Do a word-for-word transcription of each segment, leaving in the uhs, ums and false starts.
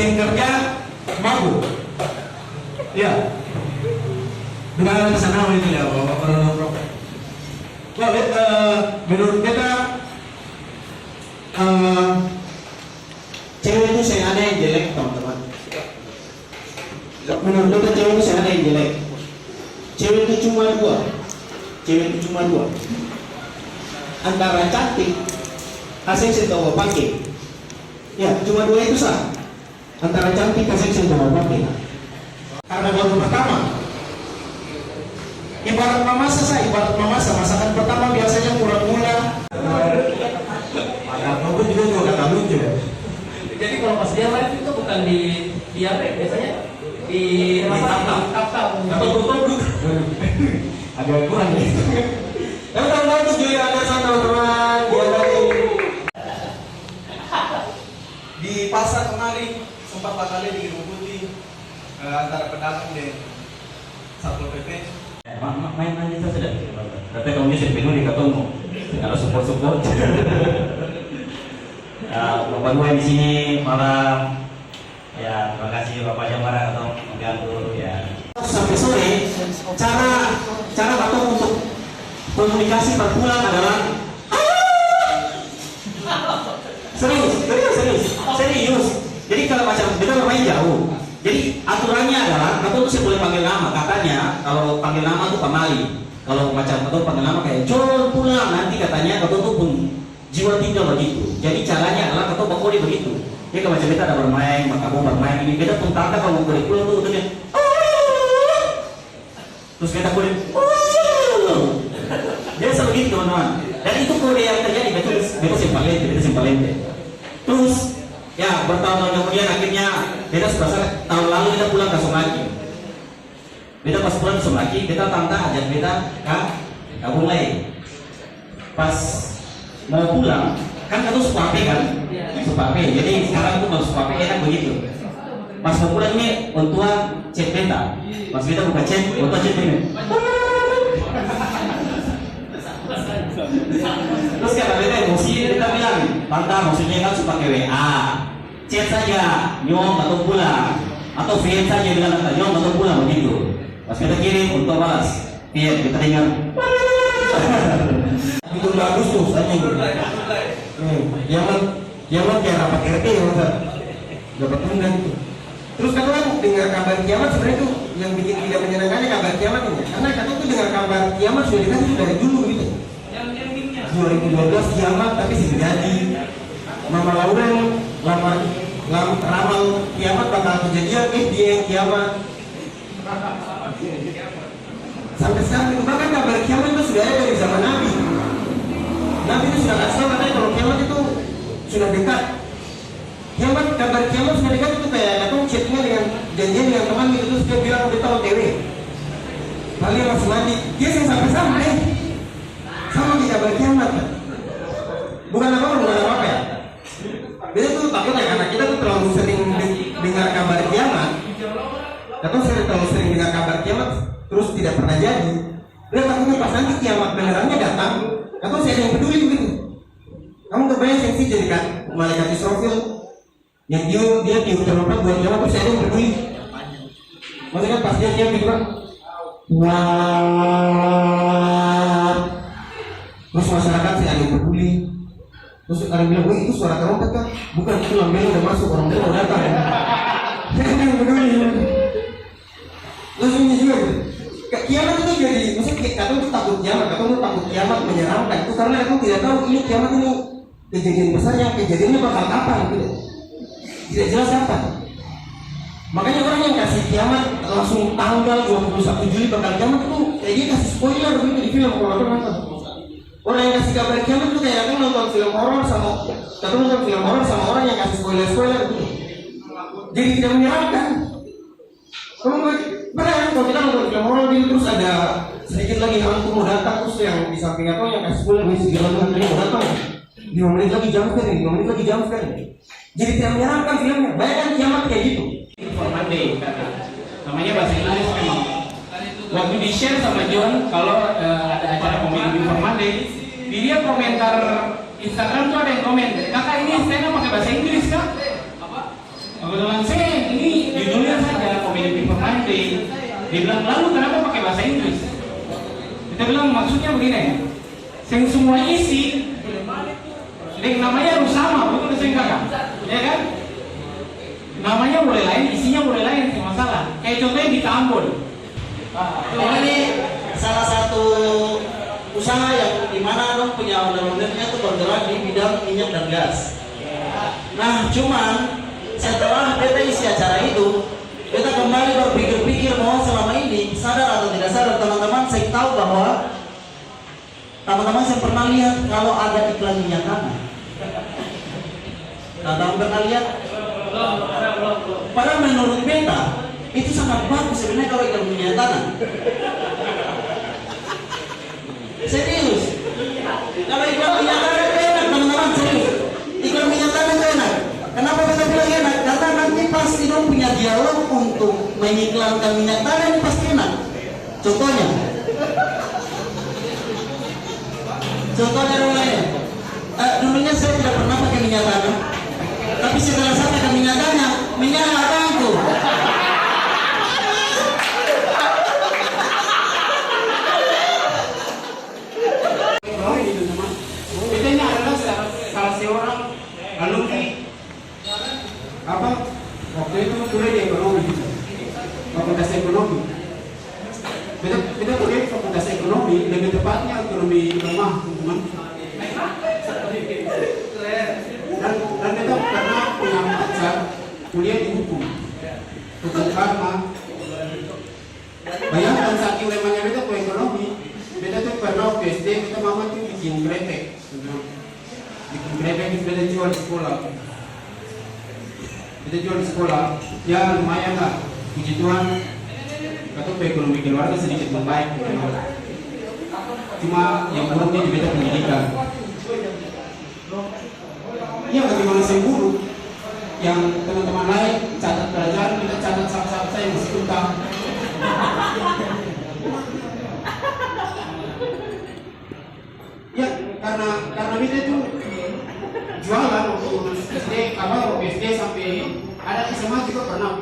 Yang kerja mabuk. Iya. Bukan ada pesan nama ini ya, Bapak, Bapak, Bapak. Wah, bet-, eh, menurut beta, eh, cewek itu seng ada yang jelek, teman-teman. Menurut beta, cewek itu seng ada yang jelek. Cewek itu cuma dua. Cewek itu cuma dua. Antara cantik, ka seng seng tau bapake. Ya, cuma dua itu sa. Antara cantik ka seng seng tau bapake. Karena baru pertama. Ibarat mamasa sa, ibarat mamasa. Masakan pertama biasanya kurang gula. Ada apa juga, juga kata lucu ya. Jadi kalau pas dia live itu bukan di, di apa ya, biasanya di, di apa? Tap-tap. Di tap-tap. Atau tutup. Agak kurang ya. Tapi tahun lalu tuh Joy Anderson, teman-teman, dia tadi di pasar kemarin sempat bakal digebukin, eh, antara pedagang deng Satpol P P. Eh, ma-, ma-, main aja saja. Tapi kamu sih peduli katong mo. Ada support-support. Ya, Bapak Dua di sini malam. Ya, terima kasih Bapak Jamara atau mengganggu, ya. Sampai sore, cara, cara katong untuk komunikasi par pulang adalah serius, serius, serius, serius. Jadi kalau macam beta bermain jauh. Jadi aturannya adalah katong tuh seng boleh panggil nama. Katanya kalau panggil nama tuh pamali. Kalau macam katong panggil nama kayak John pulang, nanti katanya katong tuh pung jiwa tinggal bagitu. Jadi caranya adalah katong bakode bagitu. Dia kalo macam beta ada barmaeng, makabong barmaeng ini, beta pung tanta kalo mo kode pulang tuh, dia, terus beta kode, dia selalu gitu, teman-teman. Dan itu kode yang terjadi, beta, beta simpan lente, beta simpan lente. Terus, ya, bertahun-tahun kemudian akhirnya beta su rasa tahun lalu beta pulang ka Somaki. Beta pas pulang di Somaki, beta tanta ajak beta ka kabong lai. Pas mo pulang, kan katong su pape kan? Su pape. Jadi sekarang tuh kalo su pape enak begitu. Pas mo pulang ini, orang tua chat beta. Pas beta buka chat, orang tua chat ini. Terus karna beta emosi, beta bilang, "Tanta, maksudnya kan su pake W A." Chat saja, "Nyong, katong pulang." Atau V N saja bilang kata, "Nyong, katong pulang," begitu. Pas beta kirim, orang tua balas, V N, beta dengar. Itu udah Agustus, anjing. Hmm, kiamat, kiamat kayak rapat R T ya, masa? Dapat undang itu. Terus katong dengar kabar kiamat sebenarnya itu yang bikin tidak menyenangkannya kabar kiamat ini. Karena katong tuh dengar kabar kiamat sudah dikasih dari dulu gitu. Dua ribu dua belas kiamat tapi seng jadi. Mama Lauren lama, lam-, ramal kiamat bakal kejadian, eh, dia yang kiamat. Sampai sekarang itu, bahkan kabar kiamat itu sudah ada dari zaman Nabi. Nabi itu sudah kasih tahu katanya kalau kiamat itu sudah dekat. Kiamat, kabar kiamat sudah dekat itu kayak katong chatting dengan, janjian dengan teman gitu, terus dia bilang dia tahu O T W. Padahal dia masih mandi, dia seng sampai-sampai. Sama di kabar kiamat. Bukan apa-apa, bukan apa-apa ya. Beta tuh takut ya, karena kita tuh terlalu sering de-, dengar kabar kiamat. Katong sering, terlalu sering dengar kabar kiamat, terus tidak pernah jadi. Beta takutnya pas nanti kiamat benerannya datang, katong seng ada yang peduli begitu. Kamu kebayang seng sih jadi ka-, malaikat Israfil? Yang dia, dia tiup trompa buat nyawa, terus ada yang peduli. Maksudnya pas dia tiup gitu kan, wah. Terus masyarakat sih ada yang peduli. Terus ada yang bilang, "Weh, itu suara trompa kan?" "Bukan, itu Lambelo udah masuk, orang tua udah datang." Saya ada yang peduli. Langsung juga gitu. Ka-, kiamat itu jadi, maksudnya kayak katong tuh takut kiamat, katong tuh takut kiamat menyeramkan itu karena katong tidak tahu ini kiamat ini kejadian besar yang kejadiannya bakal kapan gitu. Tidak jelas kapan. Makanya orang yang kasih kiamat langsung tanggal dua puluh satu Juli bakal kiamat itu kayak dia kasih spoiler gitu di film kalau katong nonton. Orang yang kasih kabar kiamat itu kayak katong nonton film horor sama, katong nonton film horor sama orang yang kasih spoiler-spoiler gitu. Jadi tidak menyeramkan. Kalau nggak, pernah ya, kalau kita nonton film horor gitu, terus ada sedikit lagi hantu mau datang, terus yang di samping katong yang kasih spoiler, "Wih, si Gila tuh hantunya mau datang. Lima menit lagi jump scare nih, lima menit lagi jump scare nih." Jadi tidak menyeramkan filmnya. Bayangkan kiamat kayak gitu. Informant Day, kata. Namanya bahasa Inggris memang. Waktu di-share sama John, kalau, eh, ada acara komedi di Informant Day, dilihat komentar Instagram tuh ada yang komen, "Kakak, ini stand up pakai bahasa Inggris kah?" Kebetulan saya ini judulnya saja Community for Mind Day. Dia bilang, "Lalu kenapa pakai bahasa Inggris?" Kita bilang, "Maksudnya begini, seng semua isi deng namanya harus sama, betul seng, Kakak? Ya kan? Namanya boleh lain, isinya boleh lain, seng masalah." Kayak contohnya di Tambun. Ini salah satu usaha yang dimana dong punya owner-ownernya tuh bergerak di bidang minyak dan gas. Nah, cuman setelah beta isi acara itu, beta kembali berpikir-pikir bahwa selama ini, sadar atau tidak sadar, teman-teman seng tahu bahwa teman-teman seng pernah lihat kalau ada iklan minyak tanah. Nah, kamu pernah lihat? Padahal menurut beta, itu sangat bagus sebenarnya kalau iklan minyak tanah. Serius. Kalau iklan minyak tanah itu enak, teman-teman, serius. Iklan minyak tanah itu enak. Kenapa beta bilang enak? Karena nanti pasti dong punya dialog untuk mengiklankan minyak tanah ini pasti enak. Contohnya, contohnya dong lain. Eh, dulunya saya tidak pernah pakai minyak tanah, tapi setelah saya pakai minyak tanah, minyak tanahku. Beta ini adalah salah, salah seorang alumni apa? Waktu itu kuliah di ekonomi, fakultas ekonomi. Beta, beta kuliah di fakultas ekonomi, lebih tepatnya ekonomi lemah, teman-teman. Dan, dan beta pernah punya pacar kuliah di hukum, hukum karma. Bayangkan, saking lemahnya beta pung ekonomi, beta tuh pernah waktu S D, beta mama tuh biking krepek. Biking krepek itu beta jual di sekolah. Beta jual di sekolah, ya lumayan lah. Puji Tuhan, katong pung ekonomi keluarga sedikit membaik. Cuma yang buruknya di beta pendidikan. Iya, bagaimana seng buruk? Yang teman-teman lain catat pelajaran, kita catat satu-satu saja masih tuntas. Ya, karena, karena beta itu jualan waktu masih S D, apa, waktu S D sampai ada S M A juga pernah.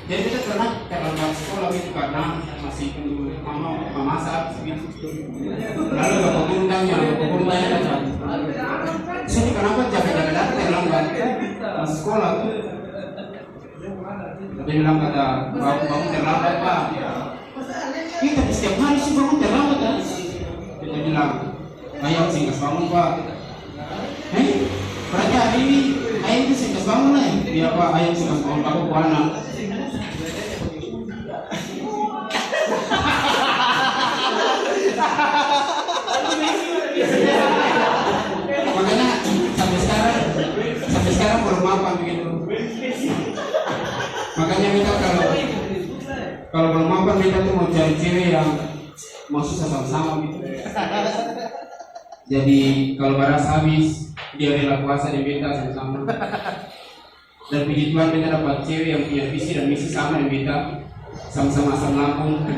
Jadi beta pernah terlambat sekolah gitu karena masih tunggu mama memasak gitu. Lalu bapak guru tanya, bapak guru tanya kan, "Sini kenapa jaga-jaga datang terlambat masuk sekolah?" Dia bilang kata, "Bapak, bapak terlambat, Pak." "Ih, tapi setiap hari sih bangun terlambat, kan?" Beta bilang, "Ayang seng kas bangun, Pak." "Hei, berarti hari ini ayang tu seng kas bangun lai?" "Iya, Pak, ayang seng kas bangun, Pak, aku anak." Makanya sampai sekarang, sampai sekarang belum mapan begitu. Makanya beta kalau, kalau belum mapan, beta tuh mau cari cewek yang mau susah sama-sama gitu. Jadi, kalau baras habis, dia rela puasa deng beta sama-sama. Dan puji Tuhan, beta dapat cewek yang punya visi dan misi sama deng beta, sama-sama asam lambung.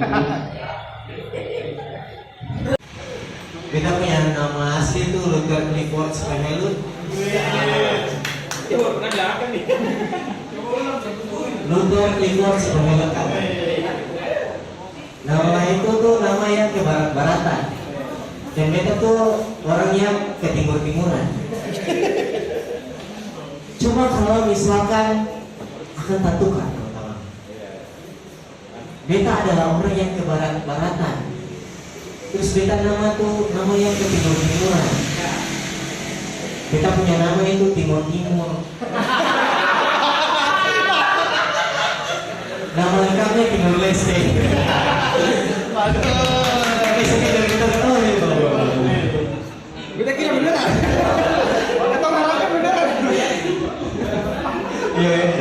Beta punya nama asli tu Luther Clifford Sipahelut. Luther Clifford Sipahelut. Nama itu tu nama yang kebarat-baratan. Dan beta tu orang yang ketimur-timuran. Cuma kalau misalkan akan tatukar, teman-teman. Beta adalah orang yang kebarat-baratan. Terus beta nama tu nama yang ketimur-timuran. Beta punya nama itu Timur-Timur. Nama lengkapnya Timor Leste. Waduh. Tapi sekedar kita tahu ya, Bapak. Beta kira beneran. Katong harapkan beneran. Iya, iya.